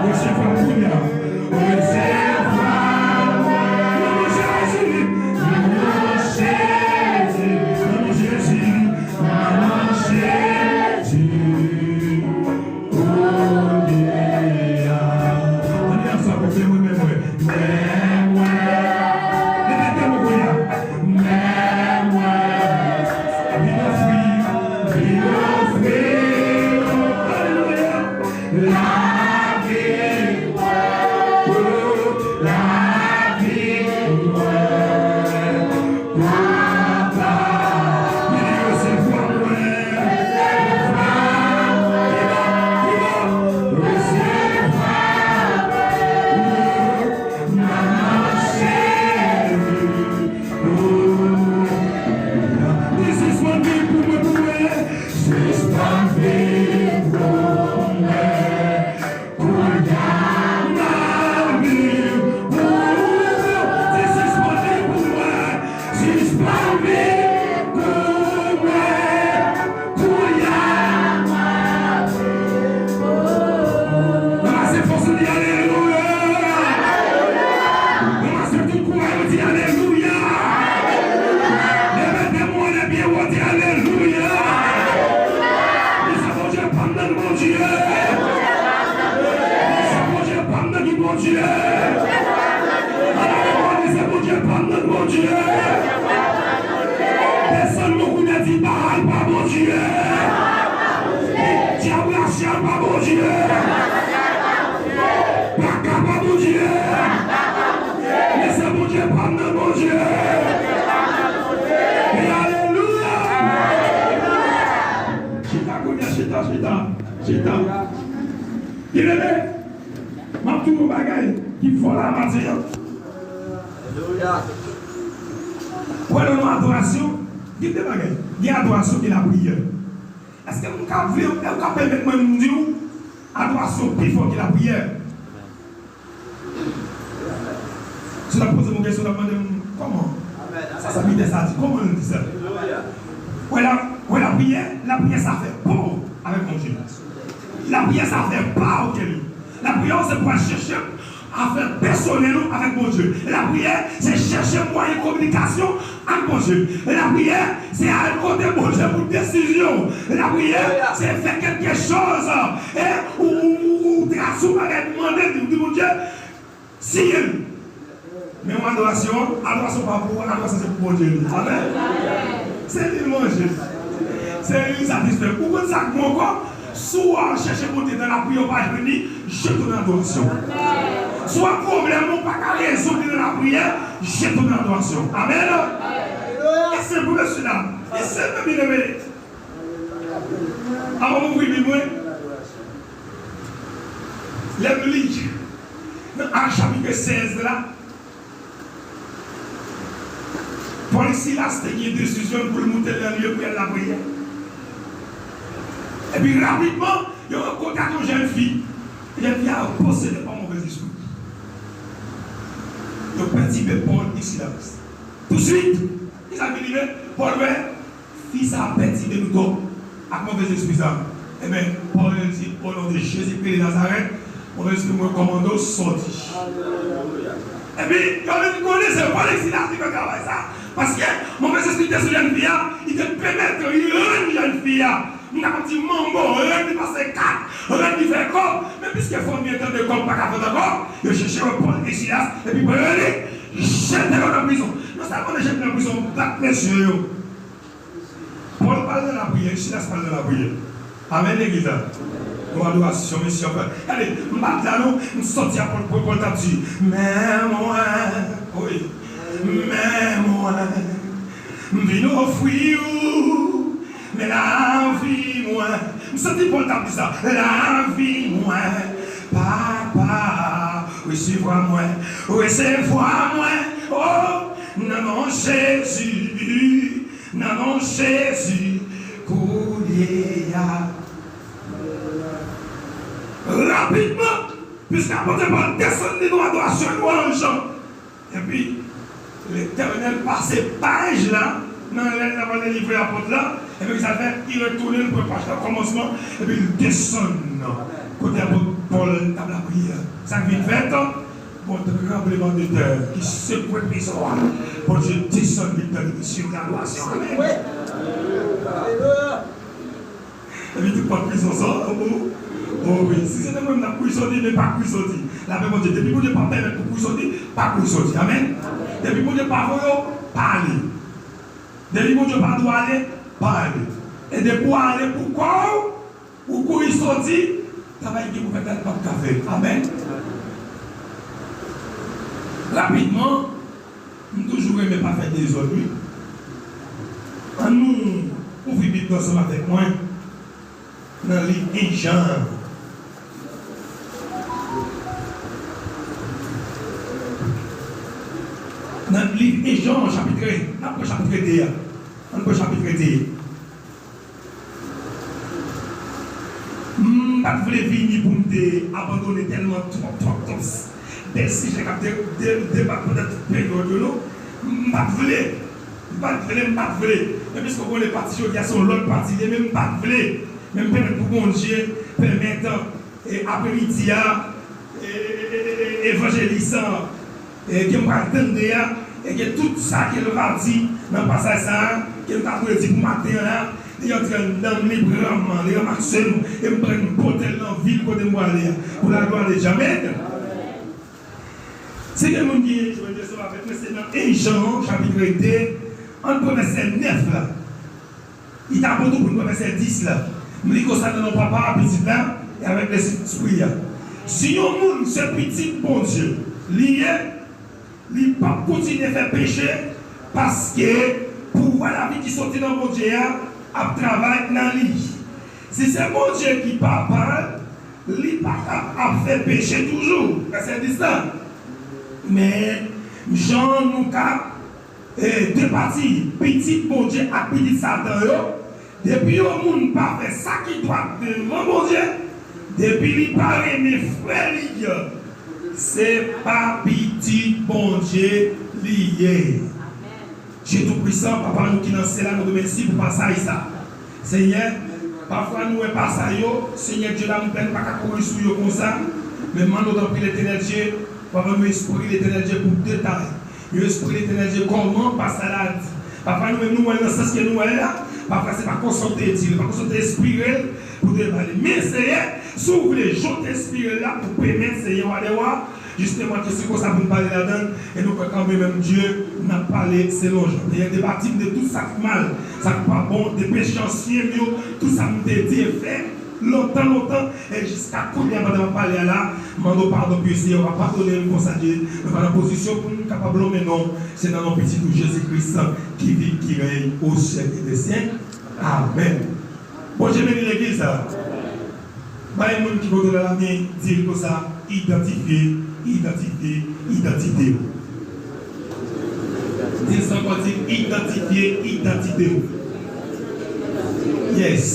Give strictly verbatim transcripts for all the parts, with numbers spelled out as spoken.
Resevwa kounye a. Resevwa. Nan non Jezi. Nan non Jezi. Nan non Jezi. Nan non Jezi. Kounye a. Ann di ansanm, mwen menm, mwen. Men mwen. Repete mwen kounye a. Men mwen. Vin ofri, vin ofri. Alelouya. Lavi mwen. Lavi mwen. Papa, vini resevwa mwen. Resevwa mwen. Nan non Jezi. Li sispann viv pou mwen, pou mwen. Sispann viv pou mwen. Kounye a m ap viv pou ou. Di, sispann viv pou mwen. Sispann viv pou mwen. Kounye a m ap viv pou ou. Ranmase fòs ou, di alelouya. Ranmase tout kouraj ou, di alelouya. Leve de mo anlè byen wo, di alelouya. Di sa, Bondye pa m nan ki Bondye. Di sa, Bondye pa m nan ki Bondye. Di sa, Bondye pa m nan ki Bondye. Desann non kounye a, di Baal pa Bondye. Di dyab Rachel pa Bondye. Baka pa Bondye. Men se Bondye pa m nan Bondye. E alelouya. Chita kounye a, chita, chita, chita. Byeneme, m ap di w yon bagay ki fò la maten an. Alelouya. Wè, nan adorasyon, gen de bagay. Gen adorasyon, gen lapriyè. Èske m ka vle, èske w ka pèmèt mwen m di w, adorasyon pi fò ke lapriyè? Si w ta poze m yon kesyon, w ta mande m, kòman? Sa sèvitè sa di, kòman l di sa? Wè la, wè lapriyè, lapriyè sa fè pa w avèk Bondye. Lapriyè sa fè pa w ke li. Lapriyè w se pou al chèche afè pèsonèl ou avèk Bondye. Lapriyè se chèche mwayen kominikasyon ak Bondye. Lapriyè se al kote Bondye pou desizyon. Lapriyè se fè kèlke choz, e ou, ou, ou, ou trase yon bagay, mande, di, di Bondye, siyen l. Men yon adorasyon, adorasyon pa pou ou, adorasyon se pou Bondye li. Amèn. Se li l manje. Se li l satisfè. Ou konn sa k bon ankò? Si w al chèche Bondye nan lapriyè, ou pa jwenn li, jete w nan adorasyon. Si w ap pwoblèm ou pa ka rezoud li nan lapriyè, jete w nan adorasyon. Amèn. E se pou mesye la. E se pou byeneme. Avan m ouvri Bib mwen, lè m li nan Ak chapit sèz la, Pòl e Silas te gen desizyon pou l moute nan lye pou y al lapriyè. Epi rapidman, yo rankontre ak yon jèn fi. Jèn fi a posede pa move lespri. Yo pètibe Pòl e Silas. Touswit, kisa ki rive? Pòl wè fi sa a pètibe nou twòp ak move lespri sa. Ebyen, Pòl di, "O non de Jezikri de Nazarèt, move lespri mwen kòmande w sòti." Epi, yo vin konnen se Pòl e Silas ki fè travay sa. Paske move lespri te sou jèn fi a, li te penetre, li rann jèn fi a. M kapab di manbo, rann li pase kat, rann li fè kòb. Men piske fanmi an tande kòb pa ka fèt ankò, yo chèche wè Pòl e Silas, epi pran yo li, jete yo nan prizon. Non sèlman yo jete nan prizon, bat mesye yo. Pòl pa al nan lapriyè, Silas pa al nan lapriyè. Amèn, legliz la. Yon adorasyon, mesye, anfen. Gade, m pa t la non, m sòti a Pòl, Pòl, Pòl t ap di, men mwen, wi, men mwen, m vin ofri ou, men lavi mwen. M santi Pòl t ap di sa, lavi mwen, Papa, resevwa mwen, resevwa mwen, o, nan non Jezi. Nan non Jezi, kounye a. Rapidman, piske apot Pòl desann li nan adorasyon lwanj, epi Letènèl pase paj la, nan lè l ap al delivre apot la, epi sa fè, li retounen, li pran paj la kòmansman, epi li desann kote apot Pòl t ap lapriyè. Sa k vin fèt, bon tranblemanntè ki sekwe prizon an. Bondye desann li nan misyon adorasyon. Amèn. Epi tout pòt prizon sa, o, o, o wi. Si se te mwen, m t ap kouri soti, men pa kouri soti. Lapè Bondye, depi Bondye pa pèmèt pou kouri soti, pa kouri soti. Amèn. Depi Bondye pa voye w, pa ale. Depi Bondye pa di w ale, pa ale. E depi w ale pou kò w, ou kouri soti, travay ki pou fèt la, l p ap ka fèt. Amèn. Rapidman, m toujou renmen pa fè dezòd, wi. Ann nou ouvri Bib nou ansanm avèk mwen nan liv en Jan. Nan liv en Jan, chapit, n ap pran chapit de a. Ann pran chapit de. M pa t vle vini pou m te abandone tèlman twòp, twòp, twòp bèl sijè k ap de, de, debat pandan tout peryòd yo, non. M pa t vle. M pa t vle, m pa t vle. Men piske w konnen pati jodi a se yon lòt pati li ye, men m pa t vle. Men m pèmèt pou Bondye pèmèt, e, apremidi a, e, e, e, e, evanjelis, e, ke m pral tande a, e ke tout sa ke l va di nan pasaj sa a, ke l ta dwe di pou maten an la, li antre anndan m, li pran m, li ranmase m, e m pran m pote l nan vil kote m prale a, pou laglwa de Dye. Amèn. Si gen moun ki jwenn leson avèk mwen, se nan en Jan, chapit de, ann pran vèsè nèf la. Li ta bon tou pou n pran vèsè dis la. M li konsa nan non Papa a, Pitit la, e avèk Lespri a. Si yon moun se pitit Bondye li ye, li p ap kontinye fè peche, paske pouvwa lavi ki soti nan Bondye a ap travay nan li. Si se Bondye ki Papa l, li pa t ap, ap fè peche toujou. Vèsè dis la. Men, jan nou ka, e, de pati, pitit Bondye ak pitit Satan yo, depi yon moun pa fè sa ki dwat devan Bondye, depi li pa renmen frè li, se pa pitit Bondye li ye. Dye Toupwisan, Papa nou ki nan syèl la, nou remèsye pou pasaj sa. Senyè, pafwa nou wè pasaj yo, Senyè Dye la, nou pèn pa ka kouri sou yo konsa, men mande w tanpri Letènèl Dye, Papa nou espri Letènèl Dye pou detay. Yo espri Letènèl Dye kòman pasaj la di. Pafwa nou menm nou wè nan sans ke nou wè la, pafwa se pa konsa w te di l, pa konsa w te espire l pou te pale. Men Senyè, si w vle, jan w te espire l la, ou pèmèt Senyè wa dè wa, jisteman ke se konsa pou n pale ladan l, e nou kwè kanmenm menm Dye, n ap pale selon jan. Senyè, debatim de tout sa k mal, sa k pa bon, de peche ansyen m yo, tout sa m te di e fè lontan, lontan, e jiska kounye a pandan m ap pale a la, mande w padon, pye Senyè, w ap padone m konsa Dye, nou pa nan pozisyon pou n kapab lonmen non w, se nan non Pitit ou Jezi Kris ki viv, ki rèy o syèk dè syèk. Amèn. Bondye beni legliz la. Bay moun ki kote w la lamen, di l konsa, idantifye, idantifye, idantite w. Di l sa ankò, di l, idantifye, idantite w. Yes.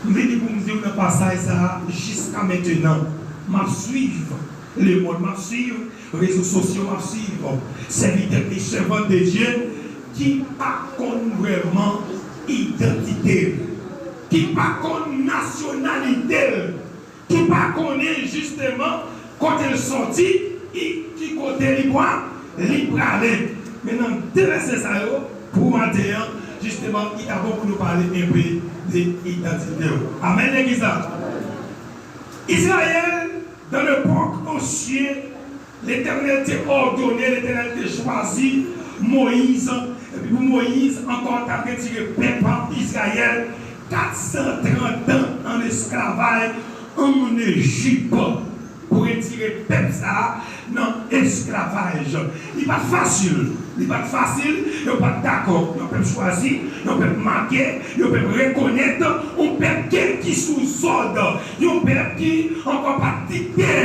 M vini pou m di w nan pasaj sa a, jiska mentenan, m ap swiv lemonn, m ap swiv rezo sosyo, m ap swiv sèvitè e sèvant de Dye ki pa konn vrèman idantite l, ki pa konn nasyonalite l, ki pa konnen jisteman kote l sòti, e ki kote li pwa-, li prale. Men nan de vèsè sa yo, pou maten an, jisteman, li ta bon pou nou pale enpe de idantite w. Amèn, legliz la. Izrayèl, dans l'époque ancienne, Letènèl te òdone, Letènèl te chwazi Moyiz, epi pou Moyiz ankò t al retire pèp Izrayèl kat san trant an an esklavaj ann Ejip, pou retire pèp sa a nan esklavaj. Li pa t fasil, li pa t fasil, yo pa t dakò. Yon pèp chwazi, yon pèp make, yon pèp rekonèt, yon pèp ki, ki sou zòd, yon pèp ki ankò pa t dikte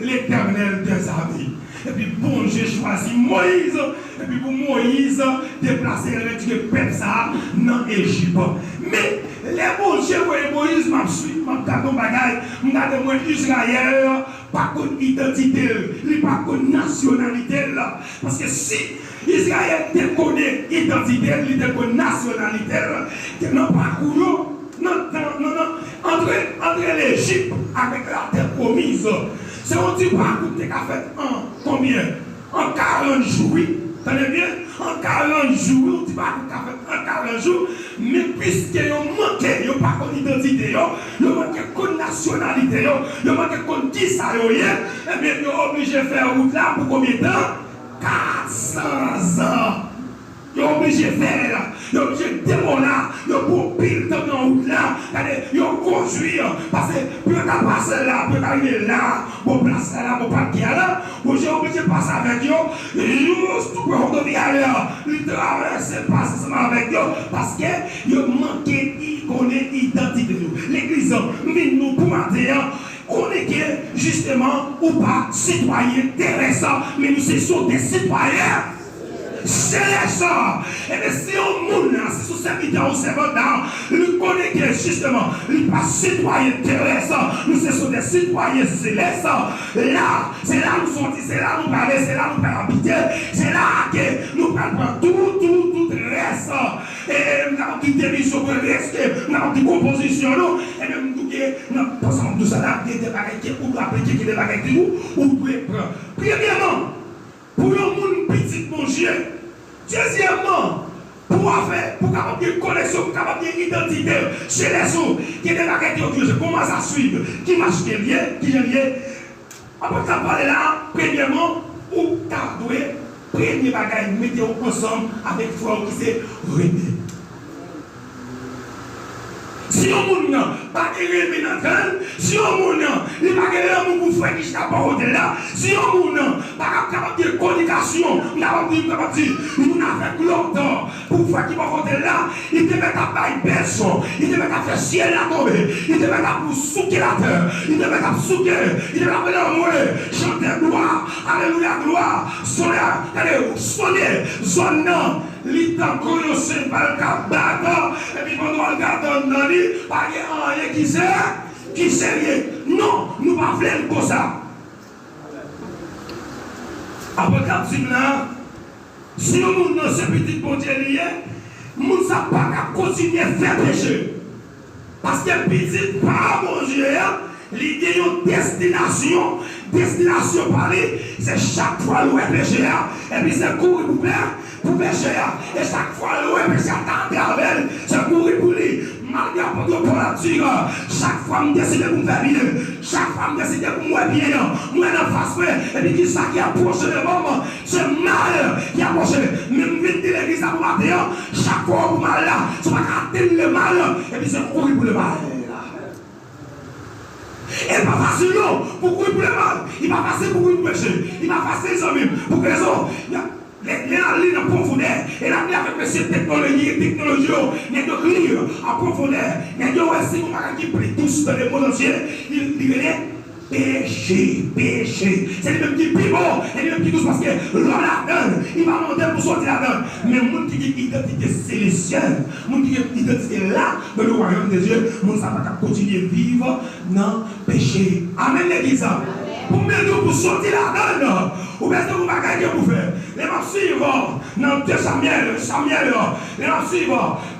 Letènèl dèzame. Epi Bondye chwazi Moyiz, epi pou Moyiz deplase, retire pèp sa a nan Ejip. Men, lè Bondye voye Moyiz, m ap swiv, m ap gade yon bagay, m gade mwen Izrayèl, pa konn idantite l, li pa konn nasyonalite l. Paske si Izrayèl te konnen idantite l, li te konn nasyonalite l, ke nan pakou yo, nan, nan, nan, nan, antre, antre Lejip avèk latè pwomiz, se yon ti pakou ki te ka fèt an konbyen? An karant jou, wi. Tande byen, an karant jou, wi, yon ti pakou ka fèt an karant jou. Men piske yo manke, yo pa konn idantite yo, yo manke konn nasyonalite yo, yo manke konn kisa yo ye, ebyen, yo oblije fè wout la pou konbyen tan? Katsan zan. Yo oblije fè l, yo oblije depo la, yo pran pil tan nan wout la, gade, yo kondui, paske pou yo ta pase la, pou yo ta rive la, bò plas la, la, bò pakè a la, Bondye oblije pase avèk yo, jis tou pre Wodovyal la, li travèse, pase ansanm avèk yo, paske yo manke i-, konnen idantite yo. Legliz, m vin nou pou maten an, konnen ke, jisteman, ou pa sitwayen terès, men nou se, se de sitwayen selès. Ebyen, si yon moun, si se yon sèvitè ou sèvant la, li konnen ke, jisteman, li pa sitwayen terès, nou se, se de sitwayen selès. La, se la nou soti, se la nou prale, se la nou pral abite, se la ke nou pral pran tout, tout, tout rès. E, e, m kapab di devizyon mwen, rès ke m kapab di konpozisyon nou. Ebyen, m di w ke nan panse m ap di w sa la, gen de bagay ke ou dwe aplike, gen de bagay ke ou, ou dwe pran. Premyèman, pou yon moun pitit Bondye. Dezyèmman, pou w fè, pou w kapab gen koneksyon, pou w kapab gen idantite selès ou, gen de bagay ke w dwe fè. Kòman sa swiv? Ki mach ke l ye? Ki jan l ye? Apot la pale la, premyèman, ou ta dwe, premye bagay, mete w ansanm avèk frè w ki se renmen. Si yon moun nan pa gen renmen nan kè l, si yon moun nan li pa gen lanmou pou frè ki chita bò kote l la, si yon moun nan pa ka kapab gen kominikasyon, m kapab di, m kapab di, youn avèk lòt, pou frè ki bò kote l la, li te mèt ap bay bèson, li te mèt ap fè syèl la tonbe, li te mèt ap souke latè, li te mèt ap souke, li te mèt ap rele anmwe, chante glwa, alelouya, glwa, sonè, gade, sone, zòn nan, li tankou yon senbal k ap bat, epi pandan w al gade anndan li, pa gen anyen ki se, ki serye. Non, nou pa vle l konsa. Apot la ap di m la, si yon moun nan se pitit Bondye li ye, moun sa pa ka kontinye fè peche. Paske pitit pa Bondye a, li gen yon destinasyon. Destinasyon pa li, se chak fwa l wè peche a, epi se kouri pou pè, pou peche a. E chak fwa l wè peche a ta antrave l, se kouri pou li. Malgre apot Pòl ap di, chak fwa m deside pou m fè byen, chak fwa m deside pou m wè byen an, m wè l anfas mwen, epi kisa ki apwoche devan m? Se mal ki apwoche. Men m vin di legliz la pou maten an, chak fwa w pou mal la, si w pa ka atenn lemal, epi se kouri pou lemal. E pa fasil non, pou kouri pou lemal. Li pa fasil pou kouri pou peche. Li pa fasil, zanmi m. Pou ki rezon? Lè, lè n al li nan pwofondè, e n ap li avèk mesye teknoloji, teknoloji yo, nèg yo li an pwofondè, nèg yo wè se yon bagay ki pli dous nan lemonn antye, li, li rele peche, peche. Se li menm ki pi bon, e li menm ki dous, paske lè w ladan l, li pa mande pou soti ladan l. Men moun ki gen idantite selesyèl, moun ki gen idantite la, dans le royaume de Dieu, moun sa pa t ap kontinye viv nan peche. Amèn, legliz. Pou m di w pou soti ladan l, ou bezwen yon bagay ke pou fè. Lè m ap swiv nan de Samyèl, Samyèl, lè m ap swiv,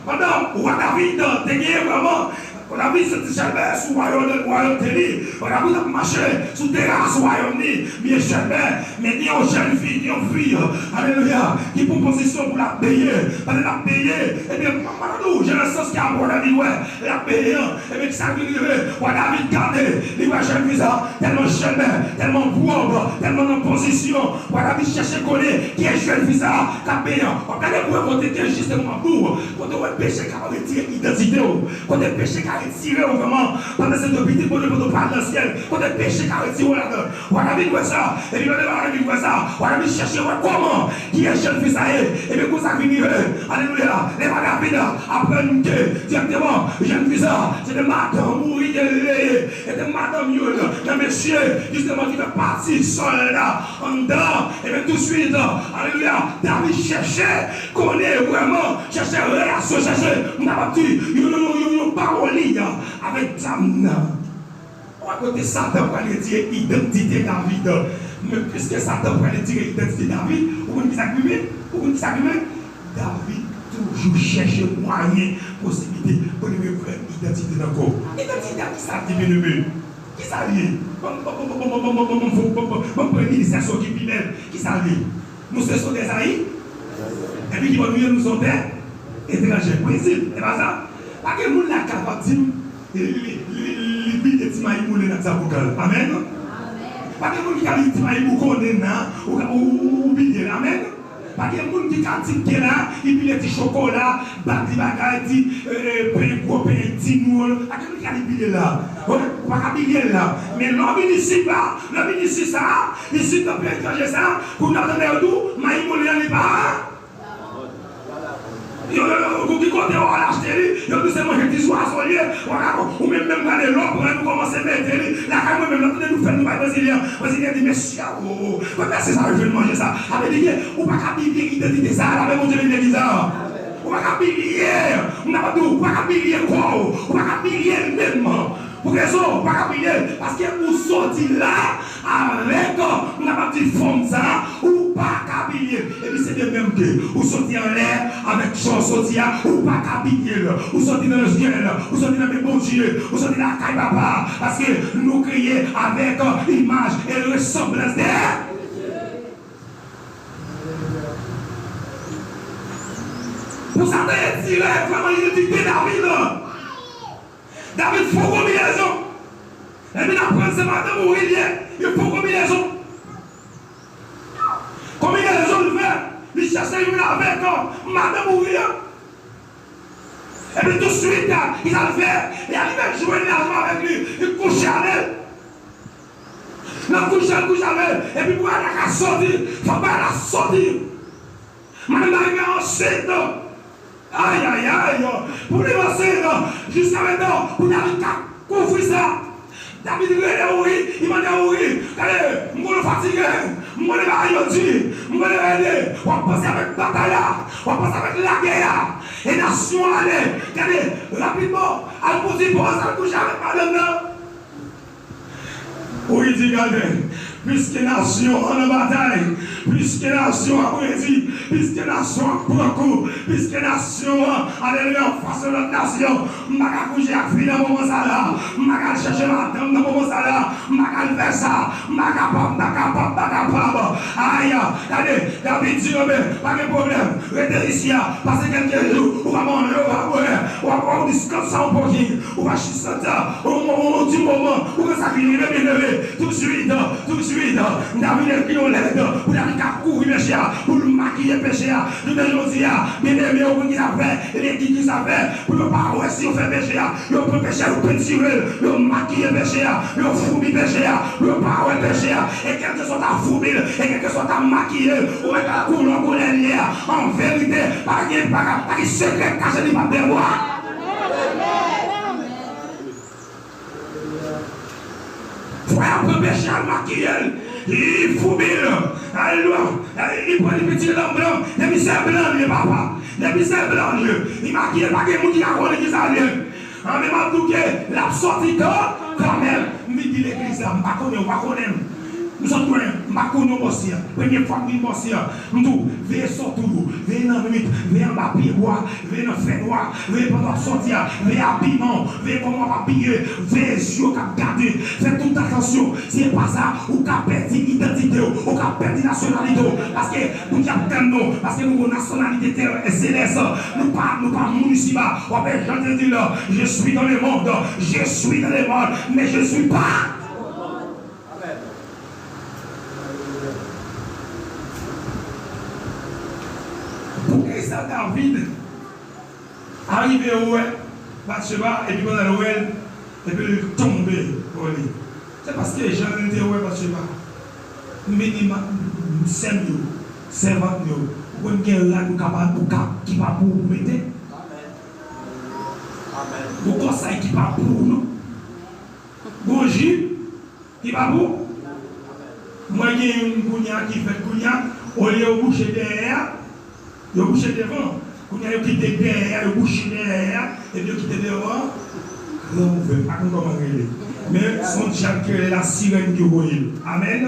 pandan wa David te genyen vrèman, wa David soti chèlbè sou wayòm, wayòm te li, wa David ap mache sou teras wayòm li, byen chèlbè, men gen yon jèn fi, gen yon fi, alelouya, ki pran pozisyon pou l ap benyen. Pandan l ap benyen, ebyen, m ap di w, jan nan sans ke wa David wè, l ap benyen an, ebyen, kisa k vin rive? Wa David gade, li wè jèn fi sa a tèlman chèlbè, tèlman pwòp, tèlman nan pozisyon. Wa David chèche konnen kiyès jèn fi sa a k ap benyen an. W ap gade pou wè kote ke jisteman m ap di w, kote w wè peche ka retire idantite w, kote peche ka retire w vrèman, pandan se de pitit Bondye, pandan w pral nan syèl, kote peche ka retire w ladan. Wa David wè sa, epi lè wa David wè sa, wa David chèche wè kòman, kiyès jèn fi sa ye. Ebyen, konsa k vin rive, alelouya, lè wa David aprann ke dirèkteman jèn fi sa se te madanm Ouri ke li te ye, se te madanm youn nan mesye, jisteman, ki fè pati sòlda anndan, ebyen, tousuit, alelouya, David chèche konnen vrèman, chèche relasyon, chèche, m kapab di, yon, yon, yon, yon pawòli avèk zam nan. Kote Satan pral retire idantite David. Men piske Satan pral retire idantite David, ou konn ki sa k rive? Ou konn ki sa k rive? David toujou chèche mwayen, posiblite pou li reprann idantite l ankò. Idantite a ki sa l ye, byeneme? Ki sa l ye? Ban m pran ilistrasyon ki pi bèl. Ki sa l ye? Nou se son tè zayi. Epi ki bò nou ye? Nou son tè etranjè. Prensip, e pa sa? Pa gen moun la k kapab di m li, li, li, li pile ti mayi moulen ak zaboka l. Amèn? Pa gen moun ki ka di ti mayi boukonnen nan, ou, ou, ou, ou pile l. Amèn? Pa gen moun ki ka di ke la, li pile ti chokola, bati bagay, ti, e, e, pen, gwo pen, ti noul. Pa gen moun ki ka di pile l la. Ou pa ka pile l la. Men lè w vin isit la, lè w vin isit sa, isit nan peyi etranje sa, kounye a w tande yo di w, mayi moulen an li pa Yo, yo, yo, pou ki kote w al achte li, yo di se manje ti zwazo l ye, w a ka, ou menm menm gade lè w pran l, ou kòmanse mete li lakay mwen menm, lè w tande nou fè nou bay Brezilyen, Brezilyen di, mesye, o, o, o, mèsi sa yo jwenn manje sa. Sa vle di ke ou pa ka bliye idantite sa a, lave Bondye vin legliz la. Ou pa ka bliye, m kapab di w, ou pa ka bliye kò w, ou pa ka bliye l menm. Pou rezon, ou pa ka bliye l, paske ou soti la avèk, m kapab di, fòm sa, ou pa ka bliye l. Epi se de menm ke ou soti anlè avèk jan w soti a, ou pa ka bliye l. Ou soti nan syèl, ou soti nan men Bondye, ou soti lakay Papa, paske nou kreye avèk imaj e resanblans de Pou Satan retire vrèman idantite David la. David fon konbinezon. Epi n aprann se madanm Ouri l ye. Li fon konbinezon. Konbinezon l fè, li chèche youn avèk madanm Ouri an. Epi touswit, ki sa l fè? Li al met jwennaj avèk li, li kouche avè l. Nan kouche, l kouche avè l. Epi pou bagay la ka soti, fòk bagay la soti. Madanm nan rive ansent. Ayayay. Pou li ansent, jiskaprezan, pou David ka kouvri sa. David rele Ouri, li mande Ouri, gade, m konnen w fatige, m konnen bagay yo di, m konnen rele, w ap panse avèk batay la, w ap panse avèk lagè a. E nasyon ale, gade, rapidman, al pran ti pòz, al kouche avèk madanm nan. Ouri di, gade, piske nasyon an nan batay, piske nasyon an ap redi, piske nasyon an ap pran kou, piske nasyon an, alelouya, anfas yon lòt nasyon, m pa ka kouche ak fi nan moman sa la, m pa ka al chèche madanm nan moman sa la, m pa ka al fè sa, m pa kapab, m pa kapab, m pa kapab. Ay, gade, David di, enben, pa gen pwoblèm, rete isi a, pase kèlke jou, ou va manje, ou va bwè, ou va pran yon diskansa yon pokin. Ou pa chita, yon, yon, yon ti moman, ou wè sa ki rive, byeneme. Touswit, touswit, David ekri yon lèt pou David ka kouvri peche a, pou l makiye peche a. Jounen jodi a, byeneme, ou konn ki sa fè, legliz ki sa fè, pou yo pa wè si yo fè peche a, yo pran peche a, yo pentire l, yo makiye peche a, yo foubi peche a, pou yo pa wè peche a. E kèlkeswa w ta foubi l, e kèlkeswa w ta makiye l, ou mèt al koulè w koulè l ye a. An verite, pa gen, pa ka, pa gen sekrè k kache li p ap devwa. Fwa y ap pran peche a, l makiye l, li foubi l. Alelouya. Li pran li piti lanm blan. Depi se blan l ye, papa. Depi se blan l ye. Li makiye l, pa gen moun ki ka konnen ki sa l ye. An, men m ap di w ke l ap soti kan, kanmenm. M vin di legliz la, m pa konnen, ou pa konnen m. M sot lwen, m pa konnen w bòs ya. Premye fwa m vin bòs ya, m di w, veye sòt ou, veye nan nwit, veye anba pyebwa, veye nan fènwa, veye pandan w ap sòti a, veye abiman w, veye kòman w ap abiye, veye zye w k ap gade, fè tout atansyon. Si se pa sa, ou ka pèdi idantite w, ou ka pèdi nasyonalite w, paske Bondye ap tann nou, paske nou gon nasyonalite tè selès. Nou pa, nou pa moun isiba. W ap wè Jan te di l, je suis dans le monde, je suis dans le monde, mais je suis pas. Poukisa David arive wè Batcheba, epi pandan l wè l, epi l tonbe bò li? Se paske jan l te wè Batcheba. M vini, sè m yo, sèvant m yo, ou konn gen rad ou kapab, ou ka, ki pa pou ou pou mete. Gon kòsay ki pa pou ou non. Gon jip ki pa pou. Mwen gen youn kounye a ki fèt kounye a, olye yo bouche dèyè a, yo bouche devan. Kounye a yo kite dèyè a, yo bouche dèyè a, epi yo kite devan an. gran ouvè, m pa konn kòman rele. Men se yon djab ki rele la sirèn ki voye l. Amèn.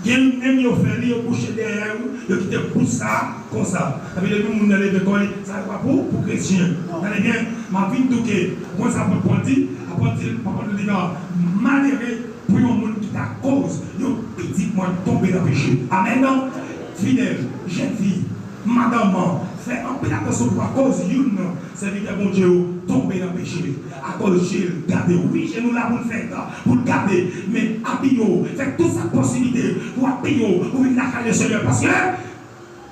Gen menm yo fè li, yo kouche dèyè yo, yo kite bout sa konsa. Epi depi moun nan leve kò li, sa yo pa pou, pou kretyen. Tande byen, m ap vin touke. Ou konn sa apot Pòl di? Apot di, apot Pòl di, malere pou yon moun ki ta koz yon pitit mwen tonbe nan peche. Amèn. Fidèl, jèn fi, madanm, fè anpil atansyon pou pa koz youn nan sèvitè Bondye yo tonbe nan peche. Akoz je l gade w. Wi, je nou la pou l fèt, pou l gade. Men abiye w, fè tout sa k posiblite pou abiye w, pou vin lakay Lesenyè. Paske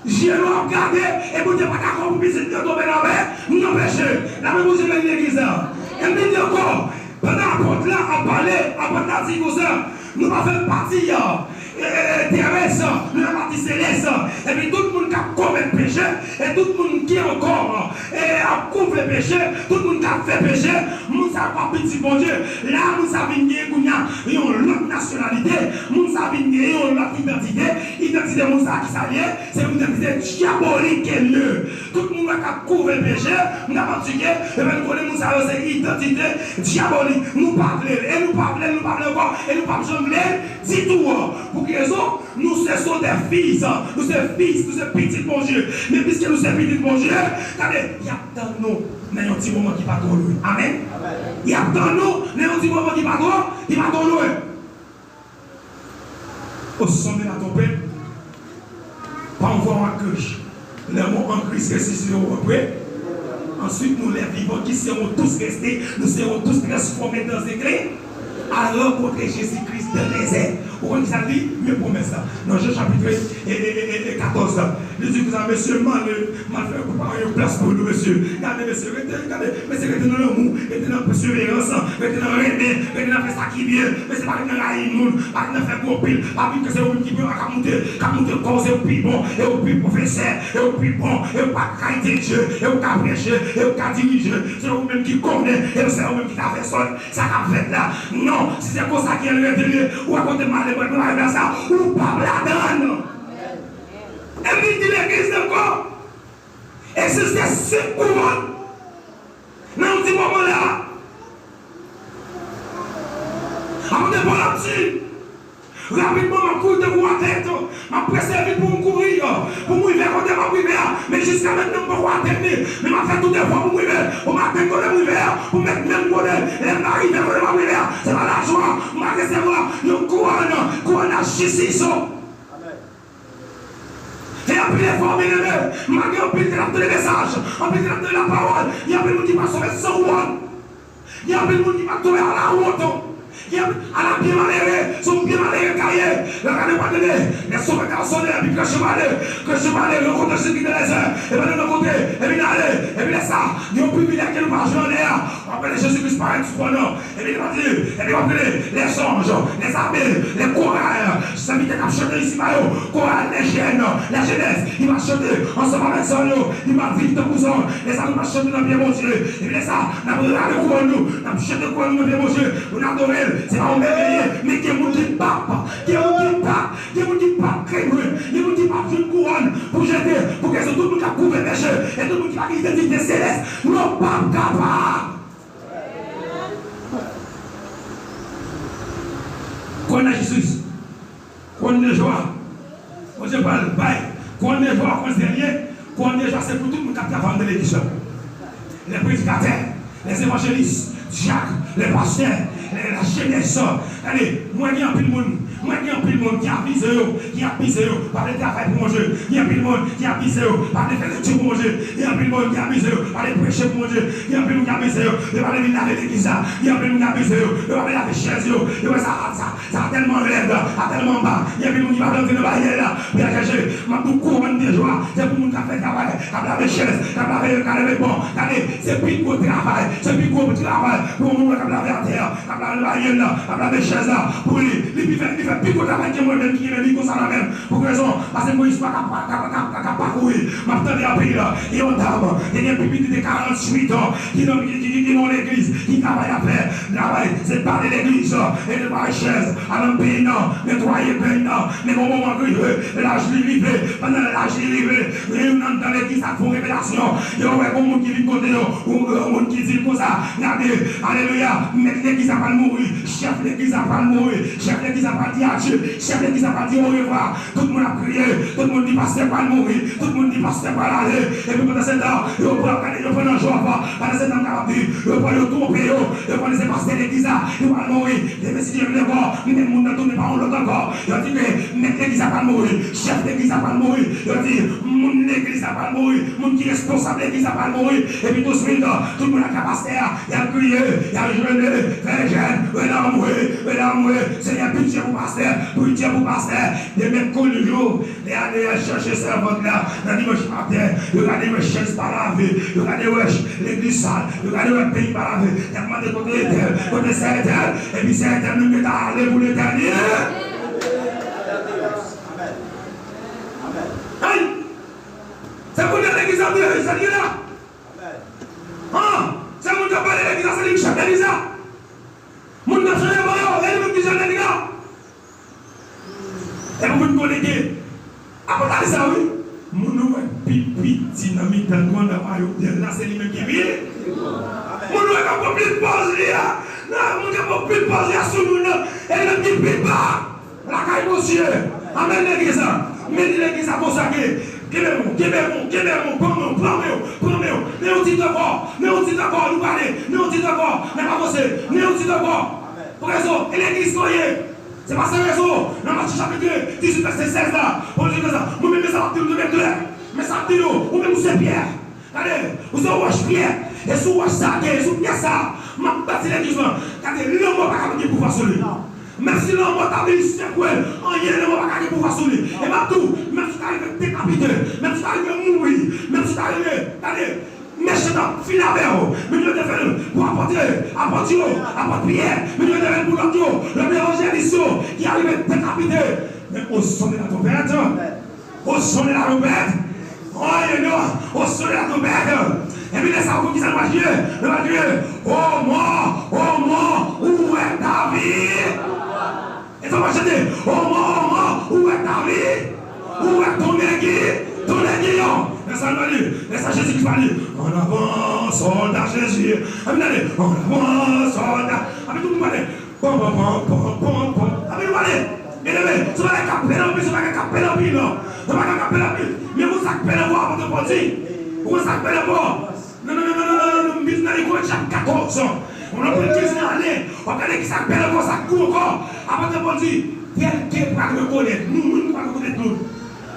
je nou ap gade, e Bondye pa dakò pou pitit li yo tonbe nan men, nan peche. Lame Bondye beni legliz la. E m vin di ankò, pandan apot la ap pale, apot la di konsa, nou pa fè pati, e, e, e, terès, nou fè pati selès. Epi tout moun k ap komèt peche, e tout moun ki ankò, e, ap kouvle peche, tout moun k ap fè peche, moun sa yo pa pitit Bondye. La, moun sa vin gen kounye a yon lòt nasyonalite, moun sa vin gen yon lòt idantite. Idantite moun sa ki sa l ye? Se yon idantite dyabolik ke l ye. Tout moun wè k ap kouvle peche, m kapab di ke, e ben, nou konnen moun sa yo se idantite dyabolik. Nou pa vle l, e nou pa vle l, nou pa vle ankò, e nou p ap janm vle l ditou. Pou ki rezon? Nou se sont des fils, nou se fis, nou se pitit Bondye. Men piske nou se pitit Bondye, gade, y ap tann nou nan yon ti moman ki pa twò lwen. Amèn. Y ap tann nou nan yon ti moman ki pa twò, ki pa twò lwen. Au son de la trompette, par voie en cruche, les morts en Christ ressusciteront après. Ensuite, nous, les vivants qui serons tous restés, nous serons tous transformés dans éclairs à rencontrer Jésus-Christ dans les airs. Ou konn ki sa l di? Men pwomès la. Nan Jan chapit e, e, e, e, e katòz la. Li di konsa, mesye, m ale, m al fè prepare yon plas pou nou, mesye. Gade, mesye, rete, gade, mesye, rete nan lanmou, rete nan pèseverans, rete nan renmen, rete nan fè sa ki byen. Mesye, pa ret nan rayi moun, pa ret nan fè gwo pil, pa vin ke se ou menm ki pi, k ap moute, k ap moute kò w, se ou pi bon, e ou pi pwofesè, e ou pi bon, e ou pa kalite Dye, e ou ka preche, e ou ka dirije, se ou menm ki konnen, e se ou menm ki ka fè sòl. Sa k ap fèt la? Non, si se konsa ke l rete ye, ou wè kote m ale, mwen prepare plas la, ou p ap ladann. E m vin di legliz la ankò, egziste senk kouwòn nan yon ti moman la. Apot Pòl ap di, rapidman, m ap kouri tankou atlèt. M ap prese vit pou m kouri, pou m rive kote m ap rive a. Men jiska mentnan, m poko atenn li. Men m ap fè tout efò pou m rive, pou m atenn kote m rive a, pou m met men m kote. Lè m va rive kote m ap rive a, se pa lajwa m va resevwa yon kouwòn, kouwòn a jistis. Fè anpil efò, byeneme. Malgre anpil te ap tande mesaj, anpil te ap tande lapawòl, gen anpil moun ki pa sove san kouwòn. Gen anpil moun ki pa twouve a la wont. Gen anpil, ala byen malere, se yon byen malere ka ye. Lè w gade w pa tande, lè sonfetè a sonnen, epi kretyen pale, kretyen pale, rankontre Jezi ki nan lèzè, e pandan l rankontre, epi l ale, epi lè sa, gen yon privilèj ke nou pa jwenn anlè a. W ap gade Jezi Kris parèt sou twòn nan, epi li va di, epi w ap tande, les anges, les abbés, les chorales, sèvitè k ap chante isi ba yo, koral, les jeunes, la jeunesse, li va chante ansanm avèk zòn yo, li va viv tankou zòn, lè sa nou va chante nan pye Bondye, epi lè sa, n ap rale kouwòn nou, n ap jete kouwòn nou nan pye Bondye, pou n adore l. Se pa yon mèvèye, men gen moun ki p ap, gen moun ki p ap, gen moun ki p ap kreye, gen moun ki p ap jwenn kouwòn pou jete, pou ke se tout moun k ap kouvle peche, e tout moun ki pa gen idantite selès, nou p ap kapab. Kouwòn nan jistis. Kouwòn de jwa. Bondye pral bay kouwòn de jwa, kouwòn serye. Kouwòn de jwa se pou tout moun k ap travay anndan legliz la. Les prédicateurs, les évangélistes, diacres, les pasteurs, les, la jeunesse. Gade, mwen gen anpil moun, mwen gen anpil moun ki abize yo, ki abize yo, pa vle travay pou Bondye. Gen anpil moun ki abize yo, pa vle fè lekti pou Bondye. Gen anpil moun ki abize yo, pa vle preche pou Bondye. Gen anpil moun ki abize yo, yo pa vle vin lave legliz la. Gen anpil moun ki abize yo, yo pa vle lave chèz yo. Yo wè sa, sa, sa tèlman rèd, sa tèlman ba. Gen anpil moun ki pa vle antre nan baryè la. Pè Jezi, m ap di w kouwòn de jwa, se pou moun k ap fè travay, k ap lave chèz, k ap lave, k ap lave ban. Gade, se pi gwo travay, se pi gwo travay pou yon moun k ap lave atè a, k ap lave baryè la, k ap lave chèz la. Pou li, li pi fè, li Pi gwo travay ke mwen menm ki gen men mi konsa nan men m. Pou ki rezon? Paske Moyiz pa ka, pa ka, pa ka, pa ka pakouri. M ap tande anpil. Gen yon dam, li gen pi piti de karanntuit an, ki nan, ki, ki, ki, ki nan legliz, ki travay ap fè. Travay, se bale legliz, e netwaye chèz, al nan peyi nan, netwaye peyi nan. Men gon moman rive, laj li rive. Pandan laj li rive, gen youn anndan legliz la fè yon revelasyon. Yo wè gon moun ki vin kote yo, yon, yon moun ki di l konsa, gade, alelouya, mèt legliz la pral mouri, chèf legliz la pral mouri, chèf legliz la pral di adye, chèf legliz la pral di orevwa. Tout moun ap kriye, tout moun di pastè pral mouri, tout moun di pastè pral ale. Epi pandan se tan, yo pran, gade, yo pran nan jòf. Pandan se tan, m kapab di, yo pran, yo twonpe yo, yo konnen se pastè legliz la, li pral mouri. Demen, si Dye vle ankò, menm moun nan tounen pa yon lòt ankò. Yo di ke mèt legliz la pral mouri, chèf legliz la pral mouri. Yo di moun legliz la pral mouri, moun ki responsab legliz la pral mouri. Epi touswit, tout moun al ka pastè a, y ap kriye, y ap jene, fè jèn, rele anmwe, rele anmwe. Senyè, pitye pou pastè, pitye pou pastè. Demen, kounye jou, lè a, lè a chèche sèvant la, nan dimanch maten, yo gade wè chèz pa lave, yo gade wè ch-, legliz sal, yo gade wè peyi pa lave. Y ap mande kote Etèl, kote sè Etèl, epi sè Etèl menm yo ta ale pou Letènèl. Hey! Se kounye a legliz ap dirije, se li la. Han! Se moun k ap pale legliz la, se li ki chèf legliz la. Moun k ap chanje ban yo, e li menm ki chèf legliz la. E pou vin konnen ke, apot la di sa wi, moun ou wè pi piti nan mitan grann mayo byen la, se li menm ki pi. Moun ou wè k ap pran pil pòz li a, nan moun k ap pran pil pòz li a sou moun nan, e li menm ki pi ba lakay Bondye. Amèn, legliz la. Men di legliz la konsa ke, kenbe bon, kenbe bon, kenbe bon, pran men w, pran men w, pran men w. Men yon ti tan ankò, men yon ti tan ankò, nou prale, men yon ti tan ankò, n ap avanse, men yon ti tan ankò. Pou rezon, e legliz nou ye. Se pa san rezon, nan Matye chapit dizuit, vèsè sèz la, Pòl di konsa, mwen menm, men sa m ap di nou, nou gen klè. Men sa m ap di nou, ou menm ou se pyè. Gade, ou se yon wòch pyè. E sou wòch sa a, e sou pyè sa a, m ap bati legliz lan. Gade, lanmò pa ka gen pouvwa sou li. Menm si lanmò ta vin sekwe l, anyen, lanmò pa ka gen pouvwa sou li. E m ap di w, menm si w ta rive dekapite, menm si w ta rive mouri, menm si w ta rive, gade, mechan t ap fin avè w. Men yo te fè l pou apòt, apòt yo, apòt Pyè. Men yo te fè l pou lòt yo, lòt evanjelis yo, ki arive dekapite. Men au son de la trompette, au son de la trompette, oh, you know, au son de la trompette. Epi lè sa a, ou konn ki sa nou va kriye? Nou va kriye, o mò, o mò, ou wè David? E sa w ap chante, o mò, o mò, ou wè David? Ou wè tonnè ki, tonnè ki yon. Lè sa nou va li, lè sa Jezi Kris va li, en avant, soldat Jésus. Ann ale, en avant, soldat. Anpi tout moun va li, pam, pam, pam. Anpi nou va li. Byeneme, se bagay k ap plen anpil, se bagay k ap plen anpil, non. Se bagay k ap plen anpil. Men ou konn sa k plen ankò, apot Pòl di. Ou konn sa k plen ankò? Non, non, non, non, non, non, non, m vin nan Korent chapit katòz. Ou nan Korent kenz nan ale, w ap gade ki sa k bèl ankò, sa k gou ankò. Apot Pòl di, tèl ke pral rekonèt, nou youn pral rekonèt lòt.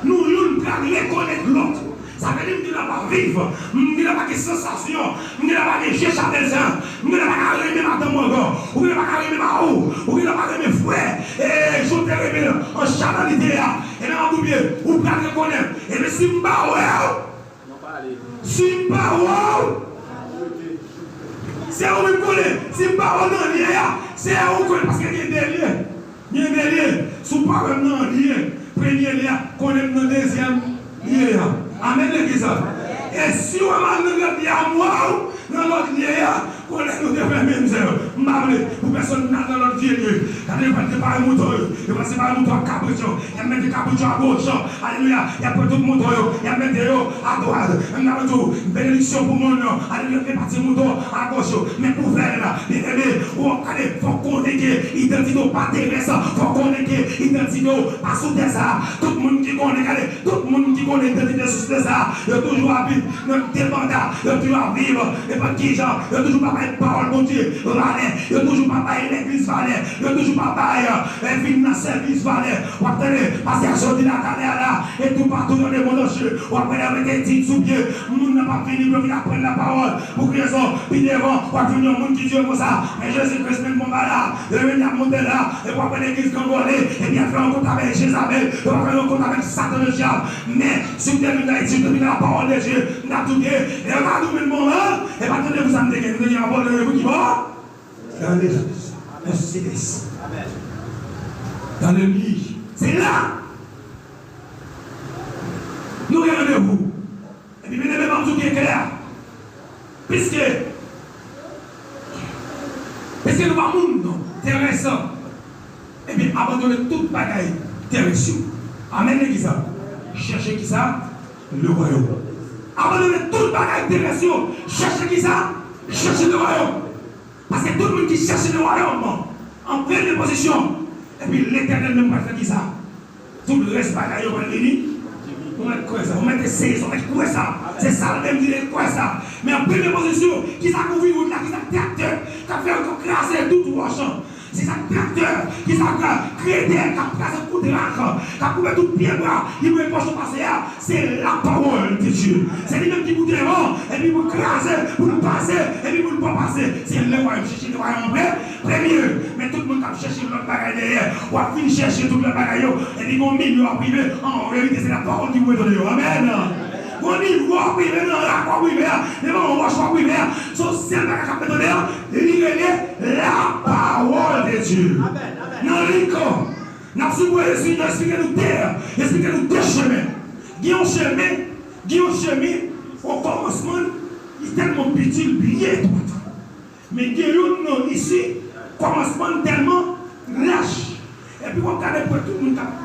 Nou youn pral rekonèt lòt. Sa vle di m genlè pa viv, m genlè pa gen sansasyon, m genlè pa gen je chanèl sa, m genlè pa ka renmen madanm mwen ankò, ou genlè pa ka renmen mari w, ou genlè pa renmen frè, e, jan w te renmen l an chanèlite a. Ebyen, m ap di w byen, ou pral rekonèt. Ebyen, si m pa wè w, Si m pa wè w, se ou menm konnen. Si m pa wè w nan lye a, se ou konnen, paske gen de lye. Gen de lye. Si w pa wè m nan lye, premye lye a, konnen m nan dezyèm lye a. Amèn, legliz la. E si w wè m al nan lòt lye a, m wè w nan lòt lye a, Konnen nou te fè menm zèv. M pa vle pou pèsonn n al nan lòt vye lye. Gade, yo pral separe mouton yo. Yo pral separe mouton ak kabrit yo. Y ap mete kabrit yo agoch. Alelouya. Y ap pran tout mouton yo. Y ap mete yo adwat. M ta vle di w, benediksyon pou moun yo. Alelouya. Gen pati mouton agoch yo. Men pou vèl la, byeneme, ou gade, fòk konnen ke idantite w pa terès. Fòk konnen ke idantite w pa sou tè sa a. Tout moun ki konnen, gade, Tout moun ki konnen idantite sou tè sa a, yo toujou ap viv nan depanda, yo toujou ap viv nenpòt ki jan, yo toujou pa bay pawòl Bondye valè, yo toujou pa bay legliz valè, yo toujou pa bay, eh, vin nan sèvis valè. W ap tande pastè a soti la talè a la, e toupatou nan lemonn antye, w ap wè yo mete etid sou pye, moun nan p ap vini pou yo vin aprann lapawòl. Pou ki rezon? Pi devan, w ap jwenn yon moun ki di yo konsa, men Jezi Kris menm konba la, yo vin ap monte la, epi w ap wè legliz gangòne, epi y ap fè rankont avèk Jezabèl, yo ap fè rankont avèk Satan ledyab. Men, si w te vin nan etid, w te vin nan lapawòl de Dye, m t ap di w ke, e yo ta di w menm bon, e pa tande pou sa m te gen, nou te gen yon pwoblèm pou ki bò? Nan legliz, nan silans. Amèn. Dans le lit. Se la nou gen randevou. Epi, byeneme, m ap di w byen klè, piske, piske nou pa moun terès, ebyen, abandone tout bagay terès yo. Amèn, legliz la. Chèche kisa? Le royaume. Abandone tout bagay terès yo. Chèche kisa? Chèche le royaume. Paske tout moun ki chèche le royaume an premye pozisyon, epi Letènèl menm pral fè kisa? Tout rès bagay yo pral vini. Ou mèt kwè sa, ou mèt eseye sa, ou mèt kwè sa. Se sa l menm ki te kwè sa. Men an premye pozisyon, kisa k ouvri wout la, kisa k traktè k ap fè yo kraze tout wòch an? Se sa k traktè, kisa k gredè k ap kraze tout rak, k ap koupe tout pyebwa, li mete pòch yo pase a. Se la parole de Dieu. Se li menm ki pou devan, epi pou kraze, pou l pase, epi pou l pa pase. Se le royaume, chèche le royaume an premye. Men tout moun k ap chèche lòt bagay dèyè, w ap vin chèche tout lòt bagay yo, epi gon milye w ap rive, an verite, se la parole ki pou etone yo. Amèn. Gon nivo w ap rive, nan rak w ap rive a, devan yon wòch w ap rive a, se yon sèl bagay k ap etone yo, li rele la parole de Dieu. Nan Lik, N ap sou pwen esplike, esplike nou de, esplike nou de chemen. Gen yon chemen, gen yon chemen, o kòmansman, li tèlman piti, li byen etwat. Men gen youn nan isi, kòmansman tèlman lach. Epi w ap gade pou tout moun k ap,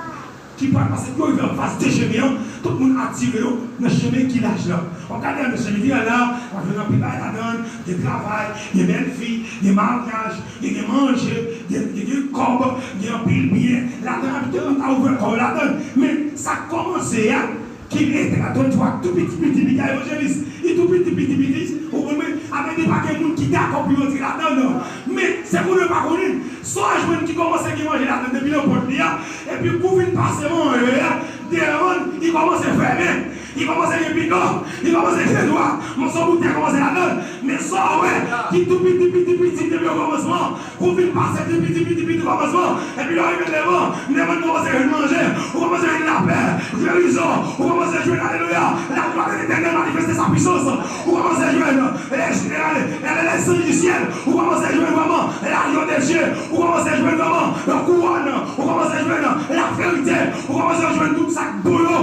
ki pral pase, yo rive anfas de chemen an, tout moun atire yo nan chemen ki lach la. W ap gade nan chemen ki lach la, w ap jwenn anpil bagay ladan l, gen travay, gen bèl fi, gen maryaj, gen, gen manje, gen, gen, gen kòb, gen anpil byen ladan, epi tout moun ta ouvè kò yo ladan. Men sa k kòmanse a, ki rete a trannntwa, tou piti, piti, piti a evanjelis. Li tou piti, piti, piti, ou konprann mwen? Amen, li pa gen moun ki dakò pou yo antre ladan l, non. Men, se konnen yo pa konnen. Sa w jwenn ki kòmanse gen manje ladan depi nan pòt li a, epi kou vin pase manje a, devan l, li kòmanse fèmen. Li kòmanse gen pikan, li kòmanse gen dwa, mòso boutèy kòmanse ladan l. Men sa w wè, ki tou piti, piti, piti, depi o kòmansman, kou vin pase, tou piti, piti, piti, kòmansman, epi lè w rive devan, devan l kòmanse jwenn manje, ou kòmanse jwenn lapè, jerizon, ou kòmanse jwenn, alelouya, la gloire de l'Éternel manifeste sa puissance, ou kòmanse jwenn, eh, eh, eh, les anges du ciel, ou kòmanse jwenn vrèman, l'agneau de Dieu, ou kòmanse jwenn vrèman, yon kouwòn, ou kòmanse jwenn, laverite, ou kòmanse jwenn tout sa k bon yo.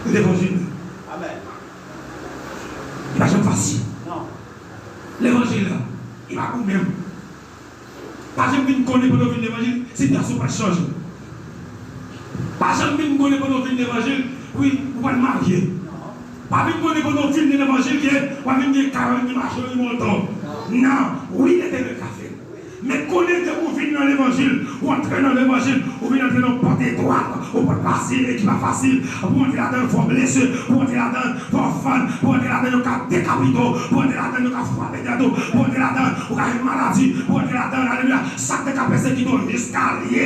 Levanjil. Li pa janm fasil. Levanjil la, li pa kou menm. Pa janm vin konnen pandan w vin levanjil, sitiyasyon w pral chanje. Pa janm vin konnen pandan w vin levanjil, wi, ou pral marye. Pa vin konnen pandan w vin levanjil ke w ap vin gen kay, w ap vin gen machin, w ap vin gen moto. Non, wi, Letènèl ka fè l. Men konnen depi w vin nan levanjil, ou antre nan levanjil, ou vin antre nan pòt etwat, yon pòt fasil e ki pa fasil. Pou w antre ladan l, fò w blese, pou w antre ladan l, fò w fann, pou w antre ladan l, yo ka dekapite w, pou w antre ladan l, yo ka frape tèt ou, pou w antre ladan l, ou ka jwenn maladi, pou w antre ladan l, alelouya, Satan ka pèsekite w jiska l ye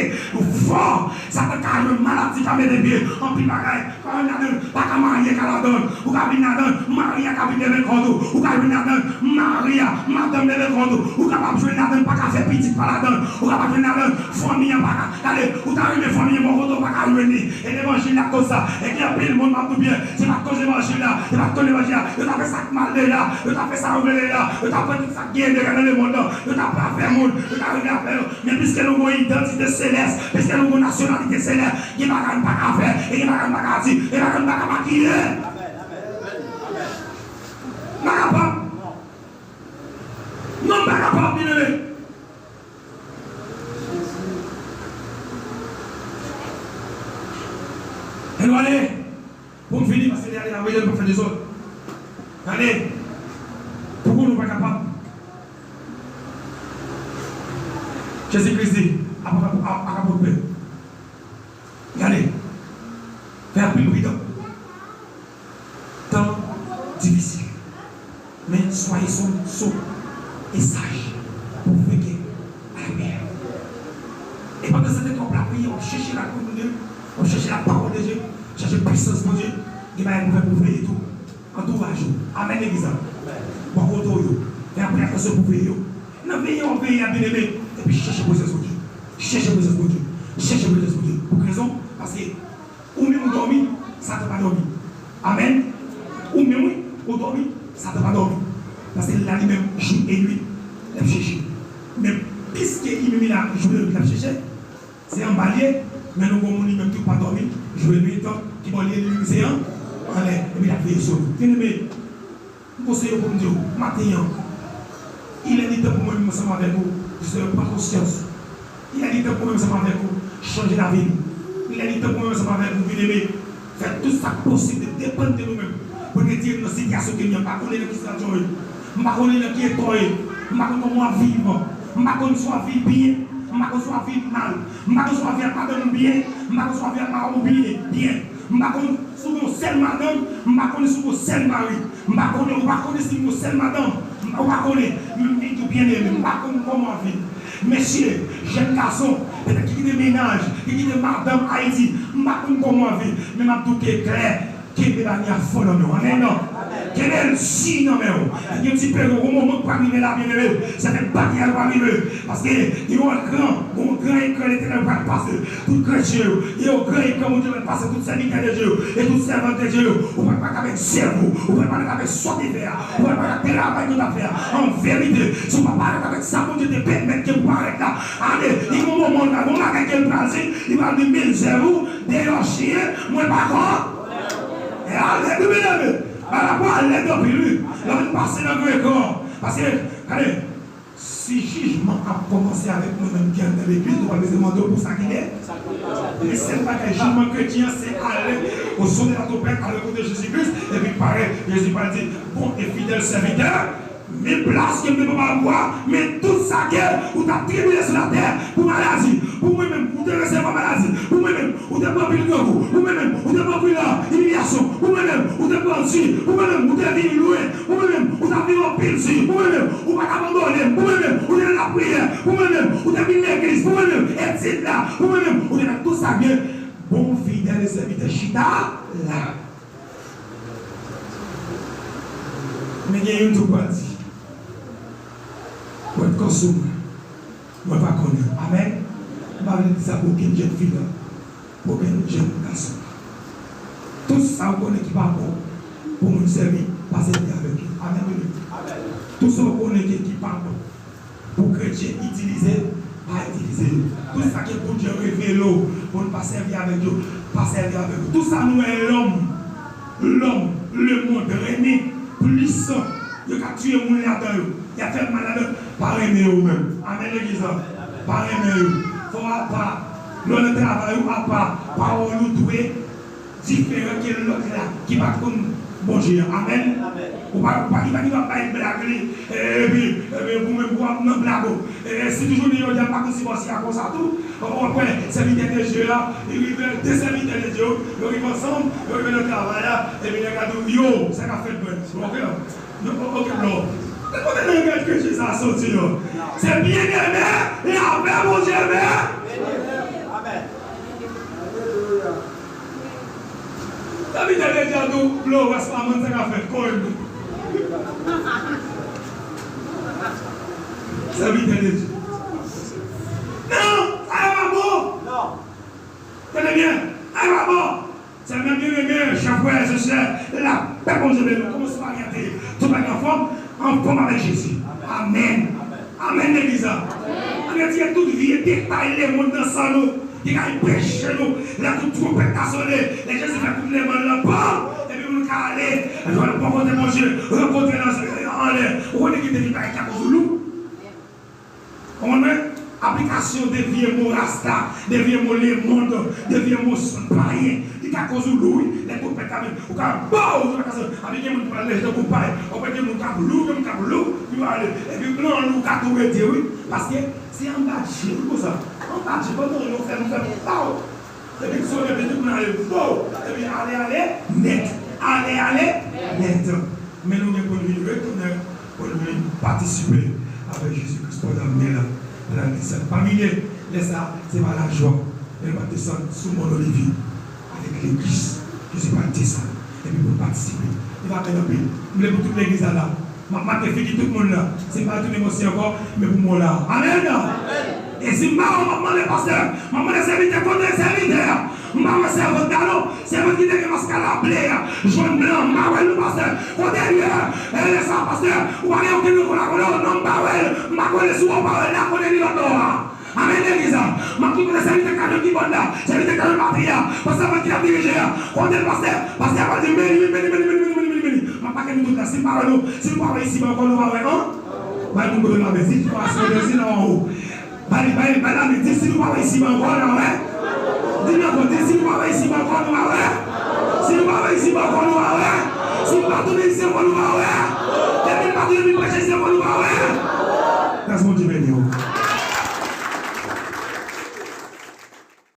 fò, Satan ka jwenn maladi, ka mete pye, anpil bagay. Pa vin ladan l, pa ka marye ka ladan l. Ou ka vin ladan l, mari a ka vin leve kont ou. Ou ka vin ladan l, mari a, madanm leve kont ou. Ou kapab jwenn ladan l, pa ka fè pitit pa ladan l. Ou kapab jwenn ladan l, fanmi an pa ka. Gade, ou ta renmen fanmi an bò kote w pa ka jwenn li. E levanjil la k koz sa. E gen anpil moun, m ap di w byen, se pa t koz levanjil la, se pa t koz levanjil la. Yo ta fè sa k mal deja, yo ta fè sa yo vle deja, yo ta pran tout sa k genyen deja nan lemonn nan, yo ta pran afè moun, yo ta regle afè yo. Men piske nou gen yon idantite selès, piske nou gen yon nasyonalite selès, gen bagay n pa ka fè, e gen bagay n pa ka di, gen bagay n pa ka makiye. N pa kapab. Non, n pa kapab, byeneme. Ann ale. Pou m fini, paske lè ale la, voye m pa fè dezòd. Gade, pou konnen w pa kapab. Jezi Kris di, ak, ak, ak apot Pè, gade, fè anpil pridan. Tan difisil. Men soyez so, so e saj pou veke a la prière. E pandan se tan w ap lapriye, w ap chèche la kominyon, w ap chèche la pawòl de Dye, chèche pisans Bondye, gen bagay pou fè pou veye tou. Antouraj ou. Amèn, legliz la. Bò kote w yo. Fè anpil atansyon pou veye yo. Nan veye w ap veye a, byeneme, epi chèche prezans Bondye. Chèche prezans Bondye. Chèche prezans Bondye. Pou ki rezon? Paske ou menm ou dòmi, Satan pa dòmi. Amèn. Ou menm, wi, ou dòmi, Satan pa dòmi. Paske l la li menm, jou e nuit, l ap chèche. Men, pi L ap chèche, se anba l ye, men nou gon moun li menm tou pa dòmi, jwe lwitan, ki bò l ye li menm se an, anlè, epi l ap veye sou nou. Byeneme, m konseye w pou m di w, maten an, il est du temps pou mwen menm ansanm avèk ou, jistèman pran konsyans. Il est du temps pou mwen menm ansanm avèk ou, chanje lavi nou. Il est du temps pou mwen menm ansanm avèk ou, byeneme. Fè tout sa k posib de depann de nou menm pou n retire nou nan sitiyasyon ke nou ye. M pa konnen nan ki sitiyasyon w ye. M pa konnen nan ki eta w ye. M pa konn kòman w ap viv. M pa konn si w ap viv byen. M pa konn si w ap viv mal. M pa konn si w ap viv ak madanm ou byen. M pa konn si w ap viv ak madanm ou byen, byen. M pa konn si w gen yon sèl madanm. M pa konnen si w gen yon sèl mari. M pa konnen, ou pa konnen si m gen yon sèl madanm. M pa, ou pa konnen. M, m, m, byeneme, m pa konn kòman w ap viv. Mesye, jèn gason, petèt ki kite mennaj, ki kite madanm Ayiti, m pa konn kòman w ap viv, men m ap di w ke klè, kenbe bagay la fò nan men w. Amèn, non? Kenbe l di nan men w. Gen ti peryòd, yon moman k pral rive la, byeneme, sèten bagay yo pral rive. Paske gen yon gran, yon gran ekran Letènèl pral pase tout kretyen yo. Gen yon gran ekran Bondye pral pase tout sèvitè de Dye yo e tout sèvant de Dye yo. Ou pral pale avèk zèv ou. Ou pral pale avèk sa w te fè a. Ou pral pale ak travay ke w t ap fè a. An verite, si w pa parèt avèk sa Bondye te pèmèt ke pou parèt la, ale, li gon moman, li gon bagay ke l pral di, li pral di, men zèv ou, deyò chen, mwen pa kò. E ale, nou byeneme. Bagay la pral lèd anpil, wi. Lè w vin pase nan gran ekran an. Paske, gade, si jijman ap kòmanse avèk mwen menm ki anndan legliz, nou pa bezwen mande w pou sa ki gen. Men sèl bagay, jijman kretyen an, se ale au son de la trompette, ale kote Jezi Kris, epi parèt, Jezi pral di, bon e fidèl sèvitè, men plas ke m te prepare pou ou a, men tout sa ke ou t ap tribile sou latè pou maladi, pou mwen menm, ou te resevwa maladi, pou mwen menm, ou te pran pil grangou, ou menm, ou te pran pil, ah, imilyasyon, ou menm, ou te pran di, ou menm, ou te viv lwen, ou menm, ou t ap viv anpil di, ou menm, ou pa t abandone m, ou menm, ou te nan lapriyè, ou menm, ou te vin legliz, ou menm, etid la, ou menm, ou te fè tout sa byen, bon fidèl e sèvitè chita la. Men gen youn tou pral di, wè kò sou mwen. Mwen pa konnen. Amèn. M pa vle di sa pou okenn jèn fi la, pou okenn jèn gason. Tout sa w konnen ki pa bon pou moun sèvi, pa sèvi avèk yo. Amèn, wi. Tout sa w konnen ki, ki pa bon pou kretyen itilize, pa itilize yo. Tout sa ke Bondye revele w pou n pa sèvi avèk yo, pa sèvi avèk yo. Tout sa nou wè lòm, lòm, lemonn renmen plis, yo ka tiye moun ladan yo. Y ap fè mal ladan, pa renmen yo menm. Amèn, legliz la. Pa renmen yo. Fò w apa. Lè w nan travay ou apa. Pawòl ou dwe diferan ke lòt la ki pa t konn Bondye a. Amèn. Ou pa, ou pa, li pa, li pa bay blag li. E, epi, epi, ou menm, ou ap nan blag ou. E, si toujou ni yo di a pa konn si bòs la konsa tou. Ou, ou wè, sèvitè de Dye a, li rive, de sèvitè de Dye yo, yo rive ansanm, yo rive nan travay la, epi nèg la di w, yo, sa k ap fèt, mwen? Bon, ok. Yo, ok, bro. Kote langaj ke Jezi a soti yo? Se byeneme, lapè Bondye men. Amèn. Sèvitè de Dye a di w, bro, wè sa, man, sa ka fèt, kò m. Sèvitè de Dye. Non, sa yo pa bon. Tande byen, sa yo pa bon. Sèlman byeneme, chè frè, chè sè, lapè Bondye beni nou. Kòman se bagay a te ye? Tout bagay anfòm, anfòm avèk Jezi. Amèn. Amèn, legliz la. Ann retire tout vye detay lemonn nan san nou, ki ka anpeche nou. Lè tout twonpèt la sone, lè Jezi fè kout lemonn lan, pam! Epi moun ka ale, jwenn bò kote Bondye, rankontre nan, anlè. Ou konnen ki de vye bagay ki ka koz ou lou? Konprann mwen? Aplikasyon de vye mo rasta, de vye mo lemonn, de vye mo payen, li ka koz ou lou, wi. Lè twonpèt la vin, ou ka, bow, ou ka kase. Epi gen moun ki pral leje tankou pay. Ou wè gen moun k ap lou, gen moun k ap lou, pi pale. Epi blan lou ka tou rete, wi. Paske se anba dje, wi, konsa. Anba dje, pandan yo fè, nou fè, bow. Epi sou leve tout moun ale, bow! Epi ale, ale, nèt. Ale, ale, nèt. Men nou gen pou n vin retounen, pou n vin patisipe avèk Jezi Kris pandan nou gen la, pandan nou gen sèl. Pami lè, lè sa, se pa lajwa, men nou pral desann sou Mòn Olivye avèk legliz. Jezi pral desann, epi pou n patisipe. Li va bèl anpil. M vle pou tout legliz la la. M ap make figi tout moun nan. Si m pa retounen mèsi ankò, men pou mò la. Amèn! E si m pa wè w, m ap mande pastè, m ap mande sèvitè, kote sèvitè a? M pa wè sèvant la non. Sèvant ki te gen maskara ble a, jòn blan, m pa wè l non pastè. Kote l ye? E lè sa pastè, ou pa gen okenn rekò la, kote w? Non, m pa wè l. M pa konnen si w pa wè l la, kote li lòt bò a? Amèn, legliz la. M ap kite sèvitè Kadyon ki bòn la, sèvitè Kadyon patri a, pastè Fred ki t ap dirije a. Kote l pastè? Pastè a pral di, beni, beni, beni. M ap pake nou tout la. Si nou pa wè nou, si nou pa wè isi ba ankò, nou pa wè, an? Bay moun kote la, men. Si nou pa wè, si nou pa wè, an? Bay, bay, bay lamen, di si nou pa wè isi ba ankò, n a wè. Di m ankò, di si nou pa wè isi ba ankò, nou pa wè. Si nou pa wè isi ba ankò, nou pa wè. Si nou pa tounen isi ankò, nou pa wè. Depi nou pa tounen vin preche isi ankò, nou pa wè. Gras Bondye beni w.